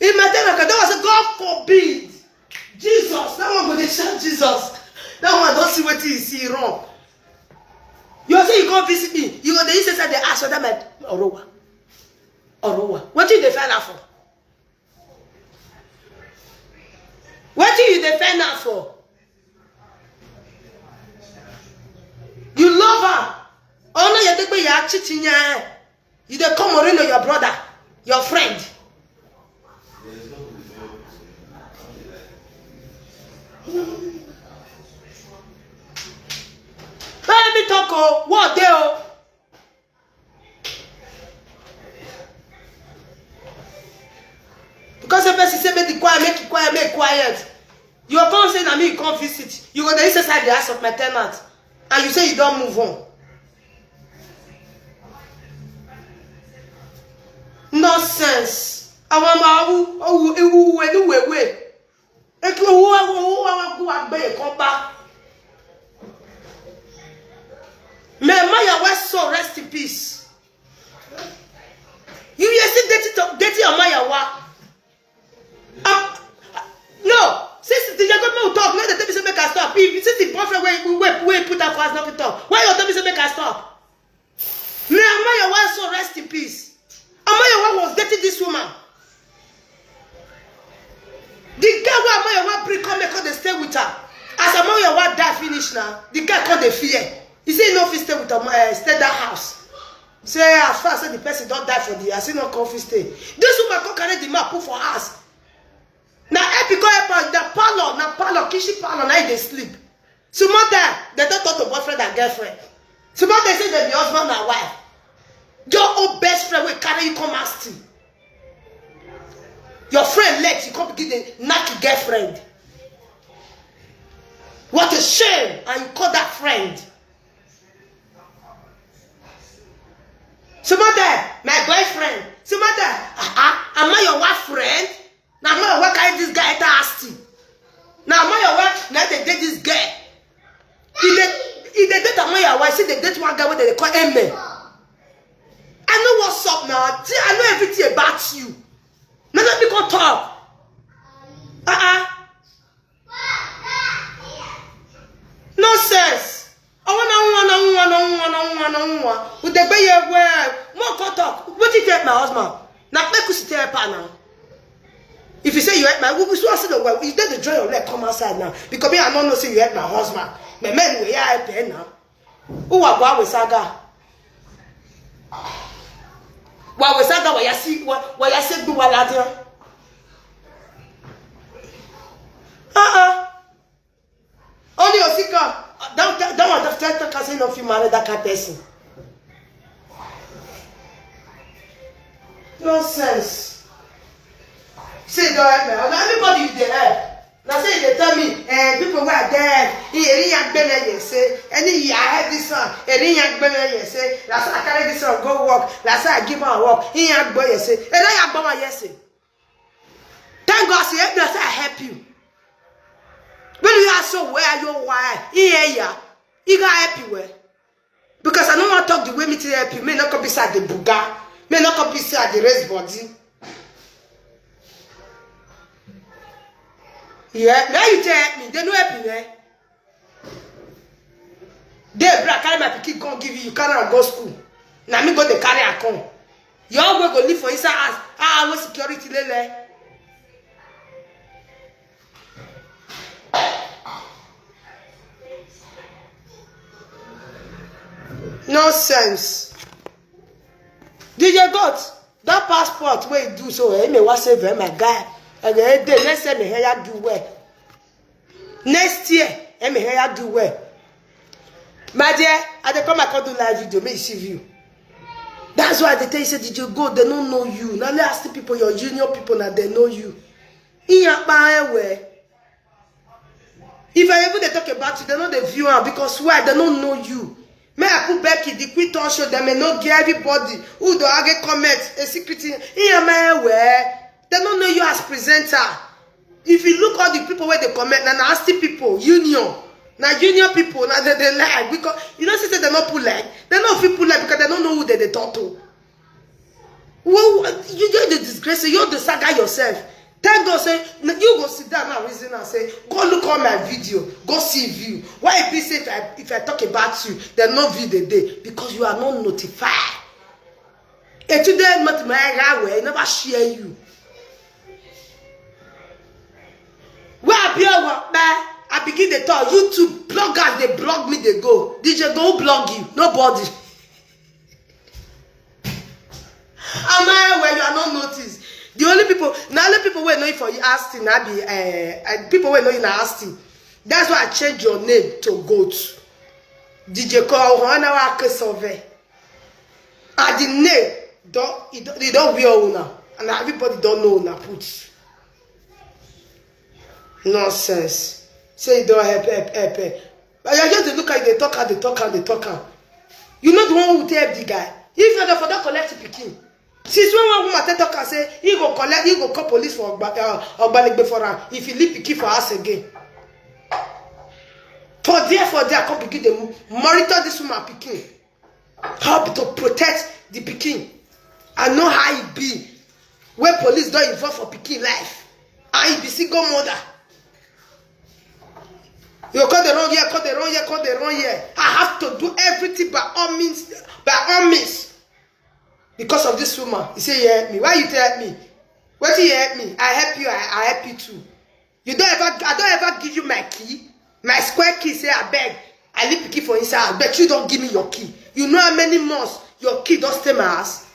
In my tenant, that was say God forbid. Jesus, that one go dey shout Jesus. That one don see wetin he see wrong. You say you come visit me, you go dey inside the ask whether my Orowa, Orowa. Wetin you dey find out for? Wetin you dey find out for? You love her. Oh no, you take me your chichinya. You dey come Moreno, your brother, your friend. Let me talk o, what dey o? Because if person say make the quiet, make it quiet, make it quiet. You come say na me you come visit. You go dey inside the house of my tenant, and you say you don move on. Nonsense. Àwọn ọmọ awú owó ewu wẹnu wẹwẹ. Ètò owó owó owó owó kó wa gbé nǹkan bá. May Mayowa soul rest in peace. You hear see dirty talk, dirty Mayowa. Um, no, since the government will talk, no, they tell me say make I stop. If since the boyfriend wey wey wey put up for us not to talk, why you tell me say make I stop? May Mayowa soul rest in peace. Mayowa was dating this woman. The girl wey Mayowa bring come make come dey stay with her. As Mayowa die finish now, the girl come dey fear. He say he no fit stay with her, uh, stay that house. Say as far as say the person don die for the house, he no come fit stay. This woman come carry the man put for house. Na help he come help am. Na parlour, na parlour, kitchen parlour, na he dey sleep. Small time, dem don turn to boyfriend and girlfriend. Small time say dem be husband and wife. Your own best friend wey carry you come house till. Your friend late, you come begin dey knack your girlfriend. What a shame. And you call that friend? Somebody, my boyfriend. Somebody, uh-uh, am I your wife friend? Now am I your wife carry this guy enter asti? Now am I your wife? Now they date this guy. If they if they date am, your wife, see they date one guy wey they call Amen. I know what's up now. See, I know everything about you. Now let me go talk. Uh-uh. Nonsense. I wanna wanna wanna wanna wanna wanna. With the way you wear, more go talk. What you tell my husband? Now make us tell her now. If you say you help my, we will see the way. You don't draw your leg come outside now because me I don't know say you help my husband. My men will help her now. Who are go with saga? Wa we saga wa ya si wa wa ya si gbe wa la dia. Uh-uh. Only Osika. That that that one that that can say no fit marry that kind person. Nonsense. Say don't help me. Everybody you dey help. Na say you dey tell me, eh, people wey I dey help, e eri ya gbe me ye say, any ya help this one, eri ya gbe me ye say, na so I carry this one go work, na so I give am work, e ya gbe ye say, eri ya gbe me ye say. Thank God say help me, say I help you. When you are so where you why, e ya, e ga help you well. Because I no wan talk the way me take help you. Me no come be say I dey buga. Me no come be say I dey raise body. Yeah, now you tell me. They no help you, eh? They bra carry my pikin come give you. You carry am go school. Na me go dey carry am come. Your own wey go live for inside house. Ah, wey security lele. Nonsense. D J Goat, that passport wey you do so, eh, me wa save, eh, my guy. Eh, eh, dey next time, eh, ya do well. Next year, eh, me ya do well. My dear, I dey come, I come do live video, make you see view. That's why I dey tell you say, D J Goat, they no know you. Now let ask the people, your union people, now they know you. Iyapa ewe. If I even dey talk about you, they no dey view am because why? They no know you. May I put Becky, the queen talk show, them may no get everybody who do I get comment, a secret thing. Iyama ewe. They no know you as presenter. If you look all the people where they comment, na nasty people, union. Na union people, na they, they lie. Because you know, say they no put leg. They no fit put leg because they don't know who they, they talk to. Well, you just the disgrace, you the saga yourself. Thank God, say, n- you go sit down and reason and say, go look on my video, go see view. Why if you say if I, if I talk about you, then no view the day because you are not notified. And today, not my guy, I never share you. Where I be, I begin to talk. YouTube bloggers, they blog me, they go. D J go blog you, nobody. Am I where you are not noticed? The only people, now only people who know you for you asking, I be uh, people who know you now asking. That's why I change your name to Goat. D J call Hana Kesove. And the name don't it don't wear una. And everybody don't know una put. Nonsense. Say you don't help, help, help, help. But you just dey look at the talker, the talker, the talker. You know the one who tell the guy. If you for don't collect the pikin. Since when one woman tell talker say he go collect, he go call police for Ogba- uh, Ogbalegbe for am if he leave pikin for house again. For there, for there, I come begin to monitor this woman pikin. Help to protect the pikin. I know how it be. Where police don't involve for pikin life. I be single mother. You call the wrong year, call the wrong year, call the wrong year. I have to do everything by all means, by all means. Because of this woman, he say, "You help me. Why you tell me? What you help me? I help you. I, I help you too. You don't ever, I don't ever give you my key, my square key. Say I beg, I leave the key for inside, but you don't give me your key. You know how many months your key don't stay my house?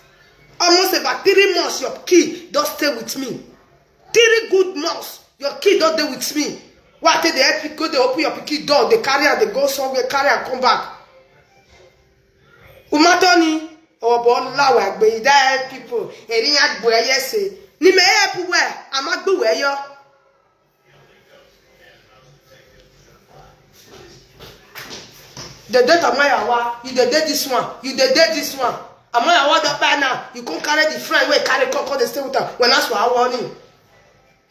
Almost about three months your key don't stay with me. Three good months your key don't stay with me. Why take the help you go? They open your key door, they carry and they go somewhere, carry and come back. Umatoni, obo lawa gbe that help people. Eri ya gbo eye se. Ni me help we, ama gbo we yo. Dey date Amayawa, you dey date this one, you dey date this one. Amayawa don kpai now, you come carry the friend wey carry come, come dey stay with am. When ask for her warning,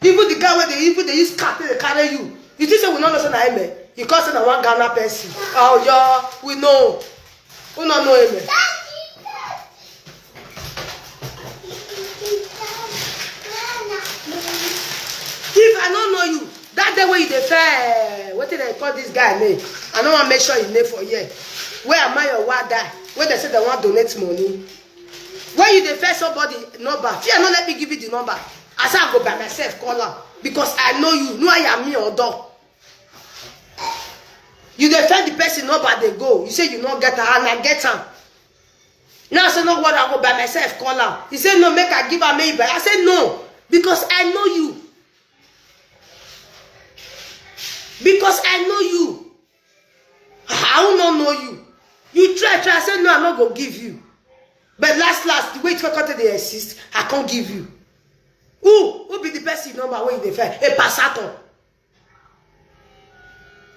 even the guy wey dey, even dey use car take dey carry you, you think say we no know say na him? Eh? You come say na one Ghana person. Oh yeah, we know. Who no know him? Eh? If I no know you, that day wey you dey fair, wetin dem call this guy name? I no wan mention him name for here. Where am I your wife die? Wey dem say dem wan donate money. When you dey fair somebody number, fear no let me give you the number. I say I go by myself call am because I know you. No, I am me or door. You dey fair the person number dey go. You say you no get am, and I get am. Now I say no worry, I go by myself call am. He say no, make I give am, make I. I say no, because I know you. Because I know you. I will not know you. You try, try, say no, I no go give you. But last, last, the way it come dey exist, I can't give you. Who, who be the person number wey you dey fair? A Passaton.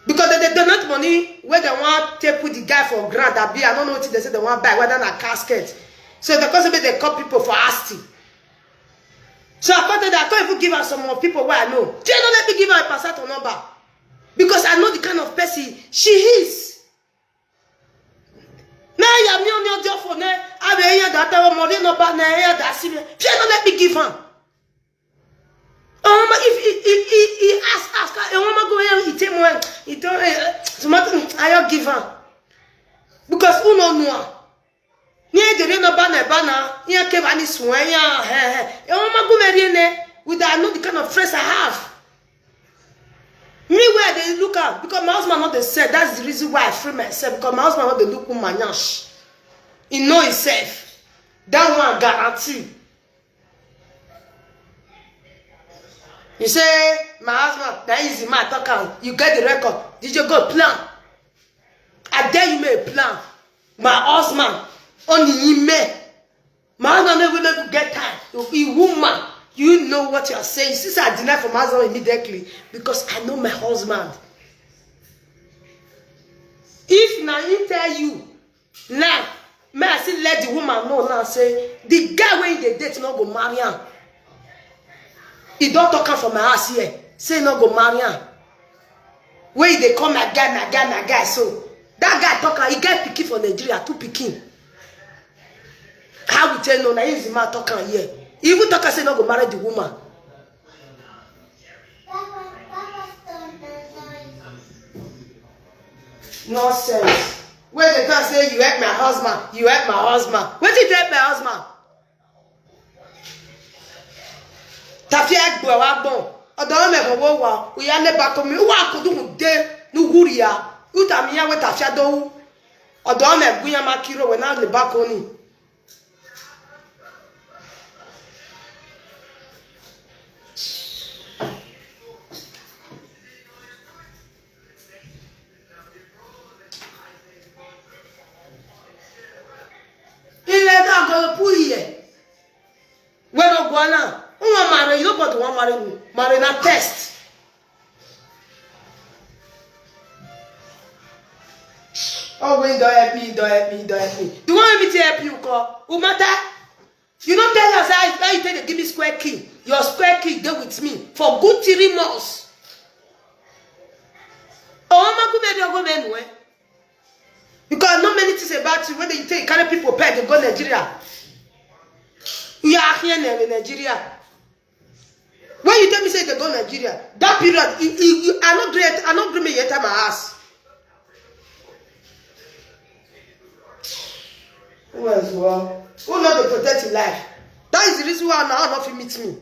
Because dem dey donate money wey dem wan take put the guy for ground, abi I no know wetin dem say dem wan buy, whether na casket. So dem come say make dem call people for asking. So I come tell dem, I come even give am some of people wey I know. Jay no let me give am a Passaton number because I know the kind of person she is. Na ya mi o ni ojo fo ne, abe ya da ta mo ri number na ya da si mi. Jay no let me give am. Oh, but if he, he, he, he ask, ask, eh, woman go here, he tell me, he don't, eh, so much, I don't give her. Because who no know her? Ni e dere no bana, bana, ya ke bani suwa, ya, he, he. Eh, woman go marry ne, with I know the kind of friends I have. Me where they look out, because my husband not the said, that's the reason why I free myself, because my husband not the look woman, yash. He know himself. That one guarantee. You say, my husband, that is the man talk am. You get the record. Did you go plan? I dare you make a plan. My husband, only him me. My husband never never get time. You, you woman, you know what you are saying. Since I deny for my husband immediately because I know my husband. If na he tell you, now, may I still let the woman know now say the guy wey dey date no go marry am. He don talk am for my house here. Say no go marry am. Wey he dey call my guy, my guy, my guy. So that guy talk am, he get pikin for Nigeria, two pikin. How we tell no? Na him the man talk am here. He even talk am say no go marry the woman. Nonsense. Wey dey talk say you help my husband, you help my husband. Wetin you help my husband? Tafia egbo wa gbon. Odo me ko wo wa. Uya le ba ko mi. Wa ko du de. Nu guria. Uta mi ya we tafia do. Odo me gun ya ma kiro we na le ba ko ni. Ile da go pu iye. We no go na. Who wan marry? You nobody wan marry me. Marry na test. Oh, when don't help me, don't help me, don't help me. The one me to help you, call. Who matter? You don't tell us how, how you take to give me square key. Your square key dey with me for good three months. Oh, my good man, go men, eh? Because not many things about you. When you take carry people pay, they go Nigeria. You are here in Nigeria. When you tell me say they go Nigeria, that period, you, you, you, I not great, I not agree me yet at my ass. Who else? Well, who not to protect your life? That is the reason why now not fit meet me.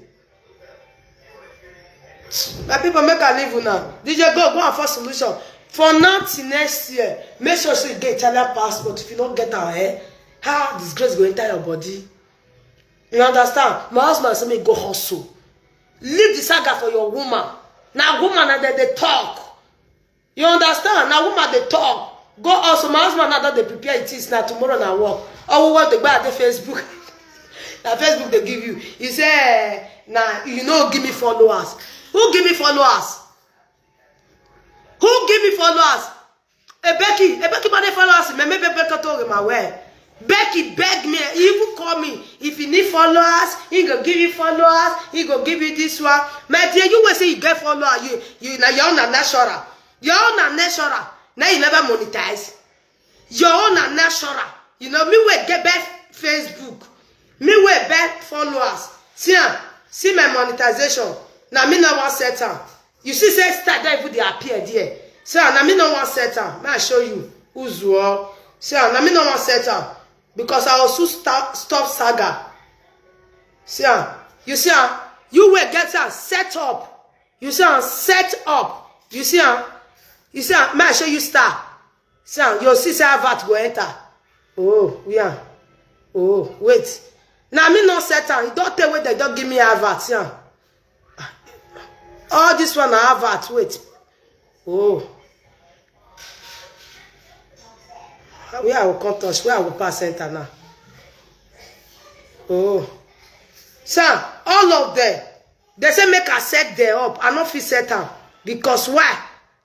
My people, make a leave now. D J, go, go and find solution. For now till next year, make sure say you get Italian passport. If you don't get our hair, how disgrace go enter your body? You understand? My husband say me go hustle. Leave the saga for your woman. Now woman na dem dey talk. You understand? Now woman dey talk. Go also, my husband now don dey prepare it is now tomorrow na work. Oh, what the guy at the Facebook. Na Facebook they give you. He say, eh, na you know give me followers. Who give me followers? Who give me followers? Ebeki, Ebeki ma dey follow us, me, me, Becky talk my way. Becky beg me, he even call me. If you need followers, he go give you followers, he go give you this one. My dear, you will say you get follower, you, you, na your own na natural. Your own na natural. Now you never monetize. Your own na natural. You know, me will get back Facebook. Me will back followers. See am, see my monetization. Now me no wan set am. You see, say star don even dey appear there. So now me no wan set am. May I show you. Uzuo. See am, now me no wan set am. Because I also stop, stop saga. See am. You see am. You will get am set up. You see am set up. You see am. You see am. May I show you star. See am. You see say advert go enter. Oh, yeah. Oh, wait. Now me no set am. You don't tell where they don't give me advert. See am. All this one na advert. Wait. Oh. Where I will come touch? Where I will pass center now? Oh. Sir, all of them, they say make I set them up. I no fit set am. Because why?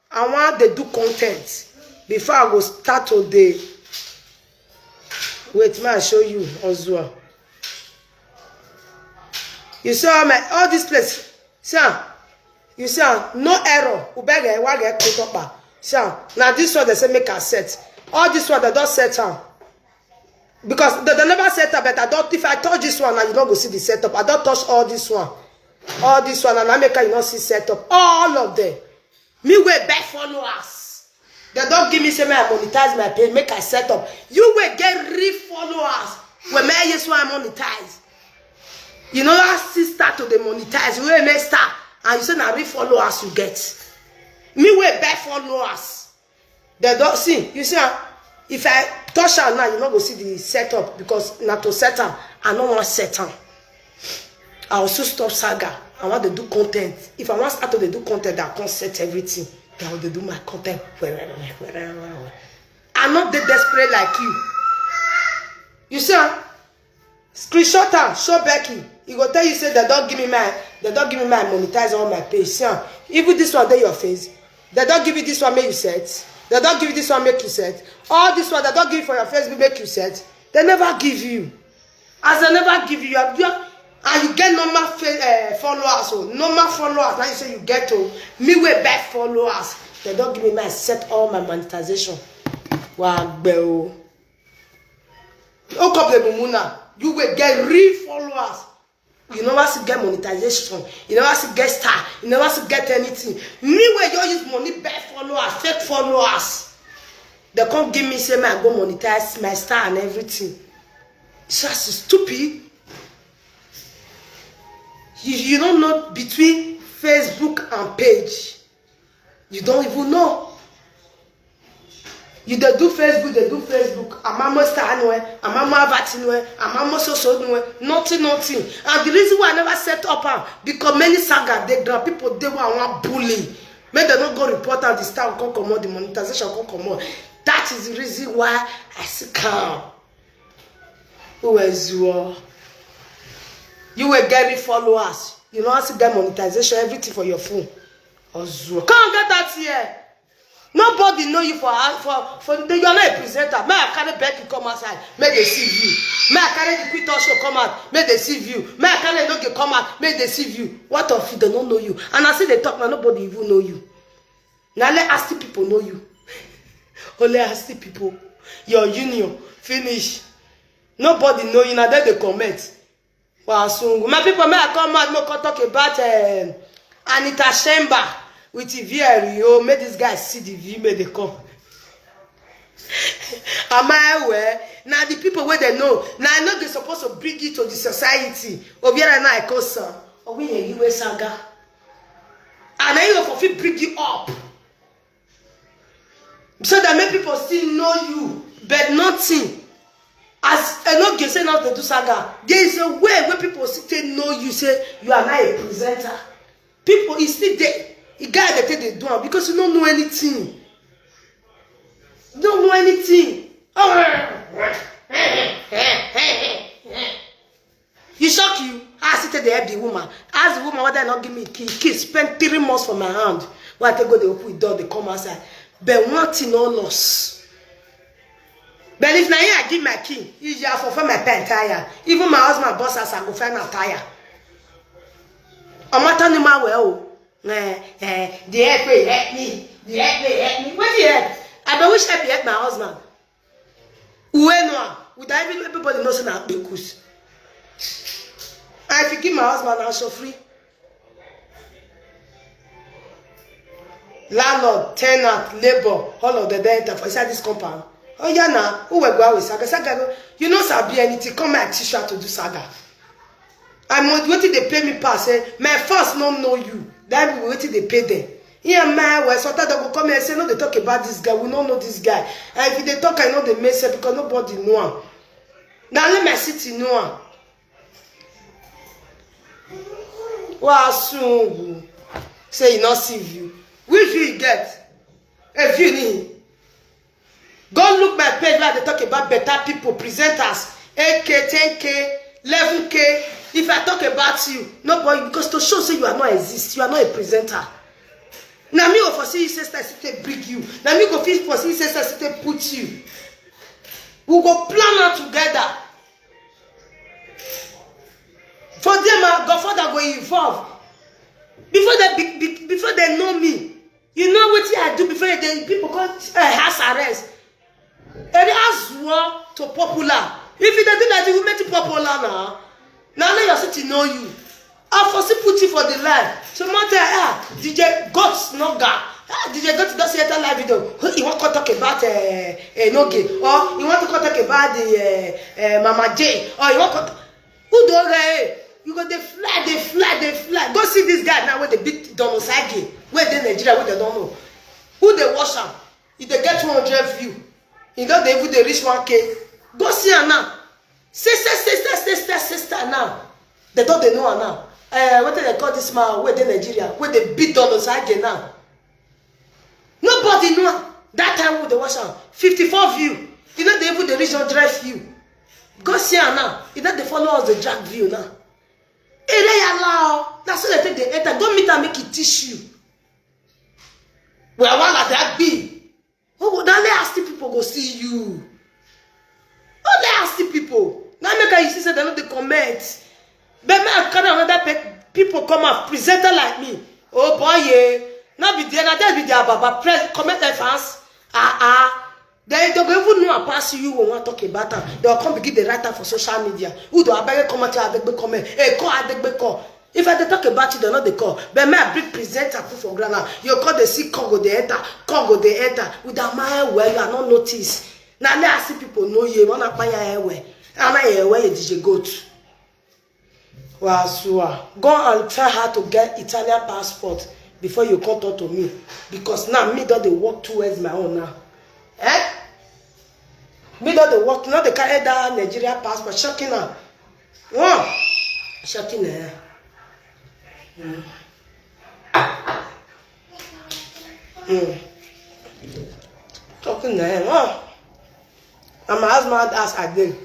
I want to do content before I go start to dey. Wait, may I show you as well. You see how my, all this place, see am, you see am, no error. Ubege, wage, kutopa. See am, now this one they say make I set. All this one they don't set am. Because they, they never set up, but I don't, if I touch this one, now you don't go see the setup. I don't touch all this one. All this one, and I make you not see setup. All of them. Me will buy followers. They don't give me say, "May I monetize my page, make I set up." You will get real followers. When me yes, why monetize? You know, I see start to the monetize. You will make start, and you say, "Na real followers you get." Me will buy followers. They don't see. You see, ah, if I touch am now, you no go see the setup because na to set am. I no wan set am. I also stop saga. I want to do content. If I want start to dey do content, I can't set everything. Then I will dey do my content. I not dey desperate like you. You see, ah, screenshot am, show Becky. He go tell you say they don't give me my, they don't give me my monetize all my page. See am, even this one dey your face. They don't give you this one make you set. They don't give you this one make you set. All this one they don't give for your Facebook make you set. They never give you. As they never give you, you are, you are, and you get normal fa- uh, followers, oh, normal followers. Now you say you get to me way back followers. They don't give me my set all my monetization. Wow, bro. Okoble Mumuna, you will get real followers. You never see get monetization. You never see get star. You never see get anything. Me where you use money buy followers, fake followers. They can't give me say my go monetize my star and everything. It's just stupid. You, you don't know between Facebook and page. You don't even know. You dey do Facebook, dey do Facebook. Amamo star anywhere, amamo avat anywhere, amamo so so anywhere. Nothing, nothing. And the reason why I never set up am because many saga dey ground, people dey wey I wan bully. Make dem no go report am, the star come comot, the monetization come comot. That is the reason why I sit calm. Who is you? You were getting followers. You know how to get monetization, everything for your phone. Ozuo. Come get that here. Nobody know you for for for the, you're not a presenter. May I carry Becky come outside? May they see you. May I carry the Queen Talk Show come out? May they see you. May I carry Enoge come out? May they see you. What of you? They don't know you. And I see they talk now. Nobody even know you. Now let us people know you. Only us people. Your union finish. Nobody know you. Now then they comment. Wow, so my people, may I come out, make I talk about um, Anita Shemba with the V R O. Make this guy see the view, make they come. Am I aware? Now the people where they know. Now I know they supposed to bring it to the society. Obiara na ikosa. Obi ye you saga. And I know for fit bring you up. So that many people still know you, but nothing. As I no get say not to do saga, there is a way where people still take know you say you are not a presenter. People is still there. The guy that take the do am because you don't know anything. You don't know anything. Oh. You shock you? I sit there the woman. Ask the woman whether not give me key. Key spend three months for my hand. When I take go the open door, they come outside. But one thing no loss. But if na him I give my key, if you are for my pen tire, even my husband boss as I go find a tire. I'm not animal well. Eh, eh, the help will help me. The help will help me. What the help? I don't wish help help my husband. Uwe no, without even everybody knows na bekus. And if you give my husband a show free. Landlord, tenant, labor, all of the data for inside this compound. Oh yeah, now who will go out with saga? Saga, you know, sabi anything. Come and teach her to do saga. I'm wetin dey pay me pass, eh? My fans no know you. That be wetin dey pay them. Here, my wife, sometimes they go come here and say, no, they talk about this guy. We don't know this guy. And if they talk, I know they may say because nobody know him. Now let my city know him. Wow, soon say you not see view. Which view you get? A view ni. Go look my page where they talk about better people, presenters, eight K, ten K, eleven K. If I talk about you, nobody, because to show say you are not exist, you are not a presenter. Now me go foresee you say star city bring you. Now me go feel foresee you say star city put you. We go plan out together. For them, my godfather go involve. Before they be, be, before they know me, you know what I do before the people call uh, house arrest. And as war to popular. If you don't do that, you will make it popular now. Now let your city know you. I foresee put you for the life. So matter ah D J Goats no ga. Ah D J Goats don see enter live video. He wan come talk about uh, uh, no gay or he wan come talk about the uh, uh, Mama J or he wan come. Who do okay? You go dey fly, dey fly, dey fly. Go see this guy now wey dey beat Don Osage wey dey Nigeria wey dem don know. Who dey watch am? E dey get one hundred view. E don dey even dey reach one K. Go see am now. Sister, sister, sister, sister now. They don dey know am now. Uh, wetin dem call this man wey dey Nigeria wey dey beat Don Osage now? Nobody know am. That time we dey watch am, fifty-four view. E no dey even dey reach hundred view. Go see am now. E don dey follow us dey drag view now. Ere yala o. Na so dem take dey enter. Go meet am make e teach you. Well, one like that be. Oh, na only asking people go see you. Only asking people. Now make you see say dem no dey comment. But me I carry another pe people come out presenter like me. Oh boy, yeah. Now be there, now there be their baba press comment like fans. Ah ah. They don't even know I pass you when I talk about them. They'll come begin the writer for social media. Who do I beg comment? I beg comment. Hey, call I beg call. If I dey talk about you, dem no dey call. But me I bring presenter put for ground now. You call dey see Congo dey enter, Congo dey enter. With that my well, you are not notice. Now let I see people know you. Wanna buy your hair well. And I hear where you D J Goat. Wasua. Go and tell her to get Italian passport before you come talk to me. Because now me don dey work towards my own now. Eh? Me don dey work, no dey carry that Nigeria passport. Shocking now. One. Shocking eh. Mm. Mm. Talking eh. One. And my husband ask again.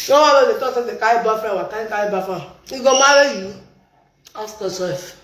No one wey dey talk say dey carry boyfriend or carry carry boyfriend. He go marry you. Ask yourself.